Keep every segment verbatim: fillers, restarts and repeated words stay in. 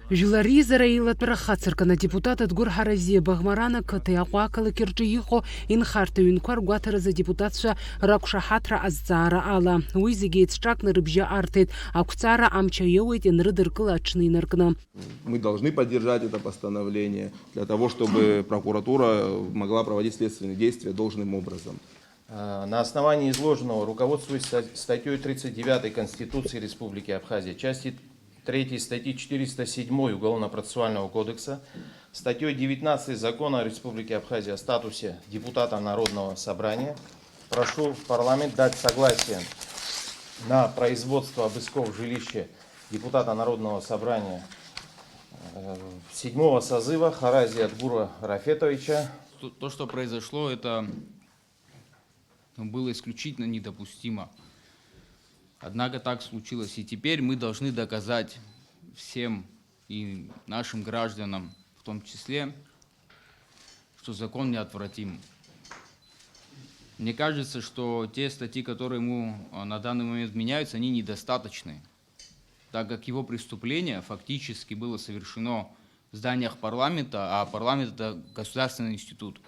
Жәлар реизара еилатәара хацыркын адепутат Адгәыр Ҳаразиа Баӷмаран ақыҭеи Аҟәа ақалақь рҿы иҟоу инхарҭа ҩынқәа ргәаҭаразы адепутатцәа рақәшаҳаҭра азҵаара ала. Уи зегьы еицҿакны рыбжьы арҭеит, ақәҵара амч аиоуеит ианрыдыркыла аҽны инаркны. Мы должны поддержать это постановление для того, чтобы прокуратура могла проводить следственные действия должным образом. Э, на основании изложенного, руководствуясь ста-, статьей тридцать девятой Конституции Республики Абхазия, части третьей статьи четыреста седьмой Уголовно-процессуального кодекса, статьей девятнадцатой Закона Республики Абхазия о статусе депутата Народного собрания, прошу парламент дать согласие на производство обысков в жилище депутата Народного собрания, э, седьмого созыва Харази Адгура Рафетовича. То, то, что произошло, это, ну, было исключительно недопустимо. Однако так случилось, и теперь мы должны доказать всем и нашим гражданам в том числе, что закон неотвратим. Мне кажется, что те статьи, которые ему, а, на данный момент вменяются, они недостаточны, так как его преступление фактически было совершено в зданиях парламента, а парламент — это государственный институт.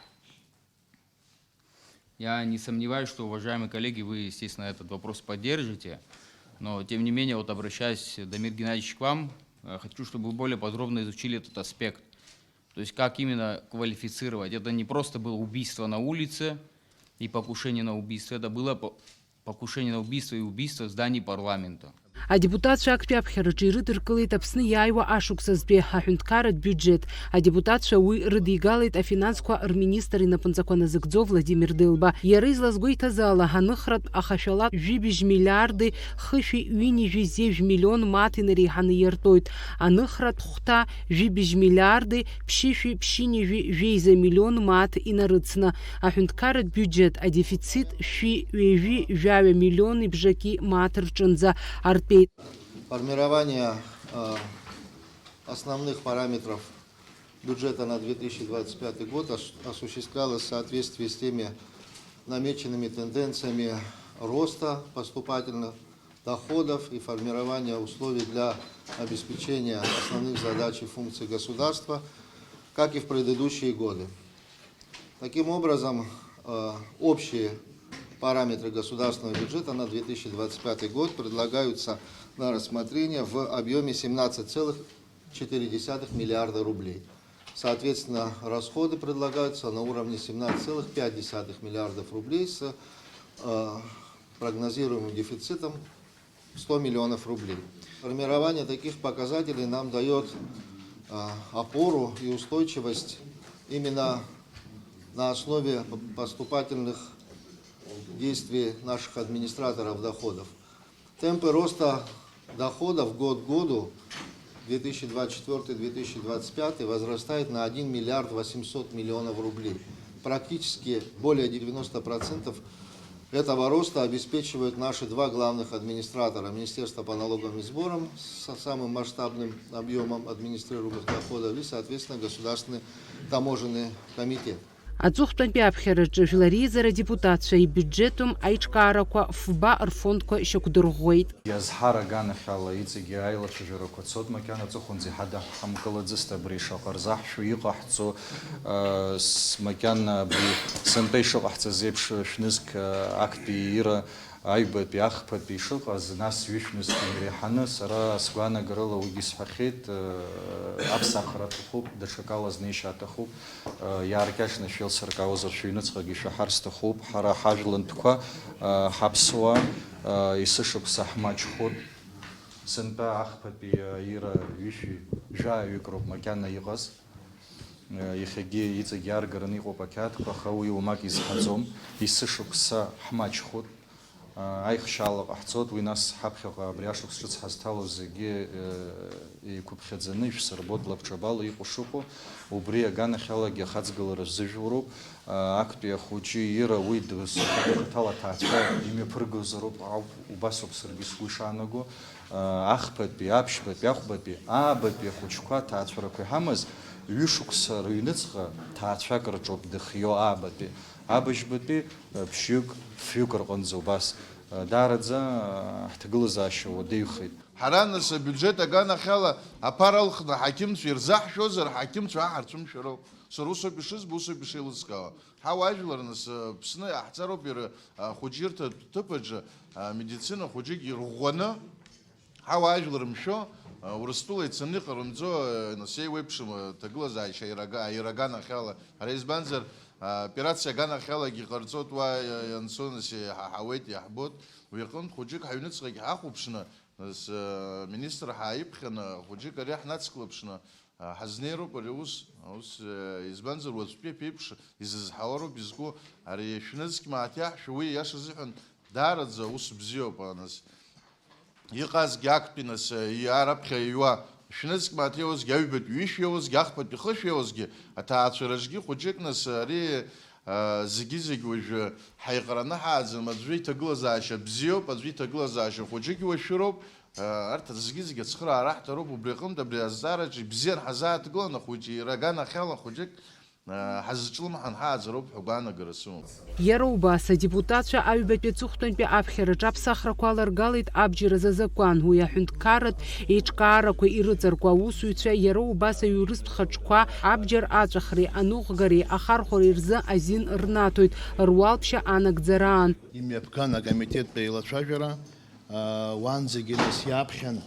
Я не сомневаюсь, что, уважаемые коллеги, вы, естественно, этот вопрос поддержите. Но, тем не менее, вот, обращаясь, Дамир Геннадьевич, к вам, э, хочу, чтобы вы более подробно изучили этот аспект. То есть, как именно квалифицировать? Это не просто было убийство на улице и покушение на убийство, это было по-, покушение на убийство и убийство в здании парламента. Адепутатцәа актәи аԥхьараҿы ирыдыркылеит Аԥсны иааиуа ашықәсазтәи аҳәынҭқарратә биуџьеҭ. Адепутатцәа уи рыдигалеит афинансқәа рминистр инапынҵақәа назыгӡо Владимир Делба. Иара излазгәеиҭаз ала, аныхратә ахашәала жәибжь миллиарди хышәи ҩынҩажәи зежә миллион мааҭ инареиҳаны иартоит. Аныхратә хәҭа жәибжь миллиарди ԥшьышәи ԥшьынҩажәи жәеиза миллион мааҭ инарыцны, аҳәынҭқарратә биуџьеҭ адефицит шәи ҩажәи жәаҩа миллион ибжаки мааҭ рҿынӡа артәеит. Формирование, э, основных параметров бюджета на две тысячи двадцать пятый год ос-, осуществлялось в соответствии с теми намеченными тенденциями роста поступательных доходов и формирования условий для обеспечения основных задач и функций государства, как и в предыдущие годы. Таким образом, э, общие параметры государственного бюджета на две тысячи двадцать пятый год предлагаются на рассмотрение в объёме семнадцать целых четыре десятых миллиарда рублей. Соответственно, расходы предлагаются на уровне семнадцать целых пять десятых миллиардов рублей с, э, прогнозируемым дефицитом в сто миллионов рублей. Формирование таких показателей нам даёт, э, опору и устойчивость именно на основе п-, поступательных действий наших администраторов доходов. Темпы роста доходов год к году, две тысячи двадцать четвёртый — две тысячи двадцать пятый, возрастает на один миллиард восемьсот миллионов рублей. Практически более девяносто процентов этого роста обеспечивают наши два главных администратора: Министерство по налогам и сборам со самым масштабным объёмом администрируемых доходов и, соответственно, Государственный таможенный комитет. Аҵыхәтәантәи аԥхьараҿы жәлар реизара адепутатцәа ибиуџьетум аиҿкаарақәа фба рфондқәа шьақәдырӷәӷәеит. Иазҳар аганахьала иҵегьы аилацәажәарақәа цоит, макьана аҵыхәанӡа иҳадаҳамкылаӡацт абри шаҟа рзаҳшәо иҟаҳҵо, э, с-, макьана абри сынтәа ишыҟаҳҵаз еиԥш шәнызқь, э, актәи иира аҩбатәи, ахԥатәи ишыҟаз, нас ҩышәнызқь иреиҳаны, сара сгәаанагарала уигьы сҳәахьеит, э, аԥсахра аҭахуп, даҽакала знеишьа аҭахуп, э, иааркьаҿны шәеилсыркаауазар, шәыҩныҵҟагьы шәаҳар сҭахуп, ҳара ҳажәлантәқәа, э, ҳаԥсуаа, э, есышықәса ҳмаҷхоит, сынтәа ахԥатәи, э, ира ҩышәи жәаҩык роуп макьана иҟаз, э, иахьагьы иҵегь иааргараны иҟоуп ақьаадқәа, аха уи уамак изҳаӡом, есышықәса ҳмаҷхоит. Аихшьаала ҟаҳҵоит, уи нас ҳаԥхьаҟа абри ашықәс ҿыц ҳазҭало зегьы, э, еиқәыԥхьаӡаны ишәсырбоит лабҿабала иҟоу шыҟоу, убри аганахьалагьы ахаҵгылара шәзыжәлароуп. Э, актәи ахәыҷы ира уи дызхаҭала аҭаацәа имҩаԥыргозароуп, ауп, убасоуп саргьы сгәы ишаанаго. Э, ахԥатәи, аԥшьбатәи, ахәбатәи, аабатәи ахәыҷқәа аҭаацәарақәа иҳамаз, ҩышықәса рыҩныҵҟа ҭаацәак рҿоуп дыхиоу аабатәи, абыжьбатәи, э, ԥшьҩык, фҩык рҟынӡа убас. Даараӡа ҳҭагылазаашьа уадаҩхеит. Ҳара, нас, абиуџьет аганахьала аԥара алхны аҳақьымцәа ирзаҳшәозар, ҳақьымцәа аҳарцәымшәароуп. Сара усоуп ишызбо, усоуп ишеилыскаауа. Ҳауаажәлар, нас, Аԥсны иаҳҵароуп, иара ахәыҷырҭа ҭыԥ аҿы амедицина хәыҷык ирӷәӷәаны, ҳауаажәлар мшәо, Урыстәыла ицаны иҟарымҵо, нас, еиуеиԥшым аҭагылазаашьа аирага-, аираган ахьала. Ҳара избанзар, аоперациа аганахьалагьы иҟарҵоит, уа ианцо, нас, иҳаҳауеит, иаҳбоит. Уи аҟынтә хәыҷык ҳаҩныҵҟагь ҳахәаԥшны, нас, аминистр ҳааиԥхьаны, хәыҷык ари ҳнацклаԥшны, ҳазнеироуп ари аус. Аус, избанзар, уаҵәтәи аԥеиԥш изызҳауа роуп изку. Ари шәнызқь мааҭ иаҳшәа, уи, иаша азыҳәан, даараӡа ус бзиоуп, нас. Иҟазгьы актәи, нас, иараԥхьа иҩуа, шәнызқь мааҭ иауазгьы, аҩбатәи ҩышә иауазгьы, ахԥатәи хышә иауазгьы, аҭаацәаразгьы хәыҷык, нас, ари, а, зегьы-зегь уажәы ҳаиҟараны ҳааӡам. Аӡәы иҭагылазаашьа бзиоуп, аӡәы иҭагылазаашьа хәыҷык иуашәыроуп. А, арҭ зегьы-зегь ацхыраара ҳҭароуп, убри аҟынтә абри азҵаараҿы ибзиан ҳазааҭгылан, ахәыҷы ираган ахьала хәыҷык, а, ҳазҿлымҳан ҳааӡароуп ҳәа агәаанагара сымоуп. Иара убас адепутатцәа аҩбатәи аҵыхәтәантәи аԥхьараҿы аԥсахрақәа аларгалеит абџьар азы азакәан, уи аҳәынҭқарратә еиҿкаарақәа ирыҵаркуа аусуҩцәа, иара убас аиурыстә хаҿқәа абџьар аҵәахреи аныҟәгареи ахархәареи рзы азин рнаҭоит руалԥшьа анагӡараан. Имҩаԥган акомитеттә еилацәажәара, а, уанӡагьы, нас, иаԥхьан,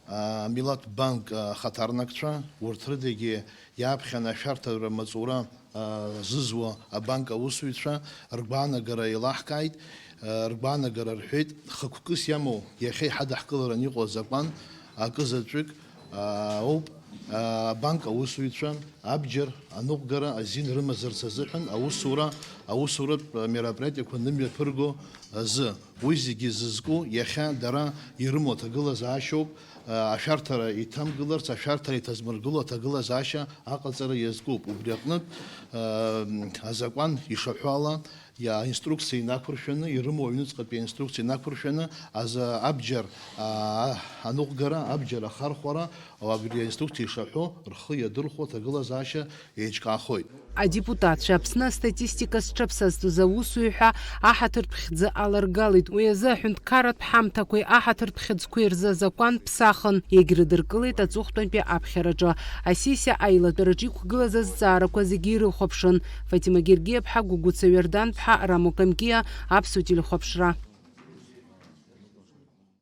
а, Милаҭ банк, а, ахаҭарнакцәа, урҭ рыдагьы иаԥхьан ашәарҭара маҵура, а, зызуа абанк аусуҩцәа ргәаанагара еилаҳкааит, а, ргәаанагара рҳәеит, хықәкыс иамоу, иахьа иҳадаҳкыларан иҟоу азакәан акы заҵәык, а, ауп, а, абанк аусуҩцәа абџьар аныҟәгара азин рымазарц азыҳәан аусура, аусуратә мероприатиақәа нымҩаԥырго азы. Уи зегьы зызку иахьа дара ирымоу аҭагылазаашьоуп, а, ашәарҭара иҭамгыларц, ашәарҭара иҭазмыргыло аҭагылазаашьа аҟаҵара иазкуп. Убри аҟнытә, а, азакәан ишаҳәо ала, иа-, аинструкциа инақәыршәаны, ирымоу аҩныҵҟатәи аинструкциа инақәыршәаны, аза абџьар, а, аныҟәгара, абџьар ахархәара, абри аинструкциа ишаҳәо, рхы иадырхәо аҭагылазаашьа еиҿкаахоит. Адепутатцәа Аԥсны астатистика зҽаԥсазтәыз аусуҩ ҳәа аҳаҭыртә хьӡы аларгалеит. Уи азы аҳәынҭқарратә ҳамҭақәеи аҳаҭыртә хьыӡқәеи рзы азакәан ԥсахын, иагьрыдыркылеит аҵыхәтәантәи аԥхьараҿы. Асессиа аилатәараҿы иқәгылаз азҵаарақәа зегьы ирыхәаԥшын. Фатима Гергиаԥҳа, Гәыгәыца Иорданԥҳа, Рамо Камкиа, Аԥсуа телехәаԥшра.